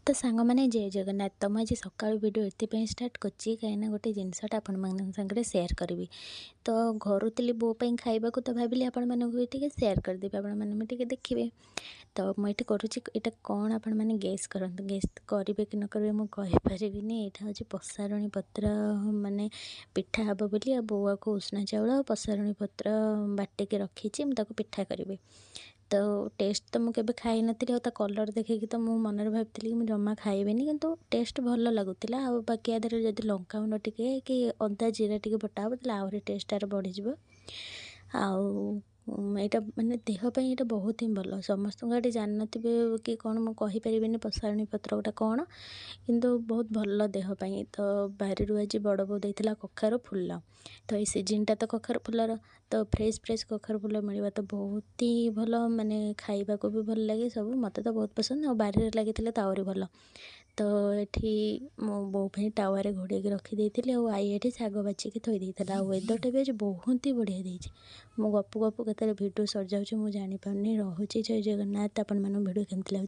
ତ ସାଙ୍ଗମାନେ, ଜୟ ଜଗନ୍ନାଥ। ତ ମୁଁ ଆଜି ସକାଳୁ ଭିଡ଼ିଓ ଏଥିପାଇଁ ଷ୍ଟାର୍ଟ କରିଛି, କାହିଁକିନା ଗୋଟେ ଜିନିଷଟା ଆପଣମାନଙ୍କ ସାଙ୍ଗରେ ସେୟାର କରିବି। ତ ଘରୁ ଥିଲି ବୋଉ ପାଇଁ ଖାଇବାକୁ, ତ ଭାବିଲି ଆପଣମାନଙ୍କୁ ବି ଟିକେ ସେୟାର କରିଦେବି, ଆପଣମାନେ ବି ଟିକେ ଦେଖିବେ। ତ ମୁଁ ଏଠି କରୁଛି, ଏଇଟା କ'ଣ ଆପଣମାନେ ଗେସ୍ କରନ୍ତୁ। ଗେସ୍ କରିବେ କି ନ କରିବେ ମୁଁ କହିପାରିବିନି। ଏଇଟା ହେଉଛି ପସାରୁଣୀ ପତ୍ର, ମାନେ ପିଠା ହେବ ବୋଲି। ଆଉ ବୋଉ ଆକୁ ଉଷୁନା ଚାଉଳ ଆଉ ପସାରୁଣୀ ପତ୍ର ବାଟିକି ରଖିଛି, ମୁଁ ତାକୁ ପିଠା କରିବି। ତ ଟେଷ୍ଟ ତ ମୁଁ କେବେ ଖାଇନଥିଲି, ଆଉ ତା କଲର୍ ଦେଖିକି ତ ମୁଁ ମନରେ ଭାବିଥିଲି କି ମୁଁ ଜମା ଖାଇବିନି, କିନ୍ତୁ ଟେଷ୍ଟ ଭଲ ଲାଗୁଥିଲା। ଆଉ ବାକି ୟା ଦେହରେ ଯଦି ଲଙ୍କାଗୁଣ୍ଡ ଟିକେ କି ଅଦା ଜିରା ଟିକେ ବଟା ହେବ, ତାହେଲେ ଆହୁରି ଟେଷ୍ଟ ତାର ବଢ଼ିଯିବ। ଆଉ ଏଇଟା ମାନେ ଦେହ ପାଇଁ ଏଇଟା ବହୁତ ହିଁ ଭଲ। ସମସ୍ତଙ୍କ ଏଠି ଜାଣିନଥିବେ କି କ'ଣ, ମୁଁ କହିପାରିବିନି ପସାରୁଣୀ ପତ୍ର ଗୋଟା କ'ଣ, କିନ୍ତୁ ବହୁତ ଭଲ ଦେହ ପାଇଁ। ତ ବାରିରୁ ଆଜି ବଡ଼ ବୋଉ ଦେଇଥିଲା କଖାରୁ ଫୁଲ। ତ ଏଇ ସିଜିନ୍ଟା ତ କଖାରୁ ଫୁଲର, ତ ଫ୍ରେଶ୍ ଫ୍ରେଶ୍ କଖାରୁ ଫୁଲ ମିଳିବା ତ ବହୁତ ହିଁ ଭଲ, ମାନେ ଖାଇବାକୁ ବି ଭଲ ଲାଗେ ସବୁ, ମୋତେ ତ ବହୁତ ପସନ୍ଦ। ଆଉ ବାରିରେ ଲାଗିଥିଲେ ତ ଆହୁରି ଭଲ। ତ ଏଠି ମୋ ବୋଉ ପାଇଁ ତାୱାରେ ଘୋଡ଼େଇକି ରଖିଦେଇଥିଲି, ଆଉ ଆଈ ଏଠି ଶାଗ ବାଛିକି ଥୋଇ ଦେଇଥିଲା। ଆଉ ୱେଦରଟା ବି ଆଜି ବହୁତ ହି ବଢ଼ିଆ ଦେଇଛି। ମୁଁ ଗପୁ ଗପୁ କେତେବେଳେ ଭିଡ଼ିଓ ସରିଯାଉଛି ମୁଁ ଜାଣିପାରୁନି। ରହୁଛି, ଜୟ ଜଗନ୍ନାଥ। ଆପଣମାନଙ୍କୁ ଭିଡ଼ିଓ କେମିତି ଲାଗୁଛି?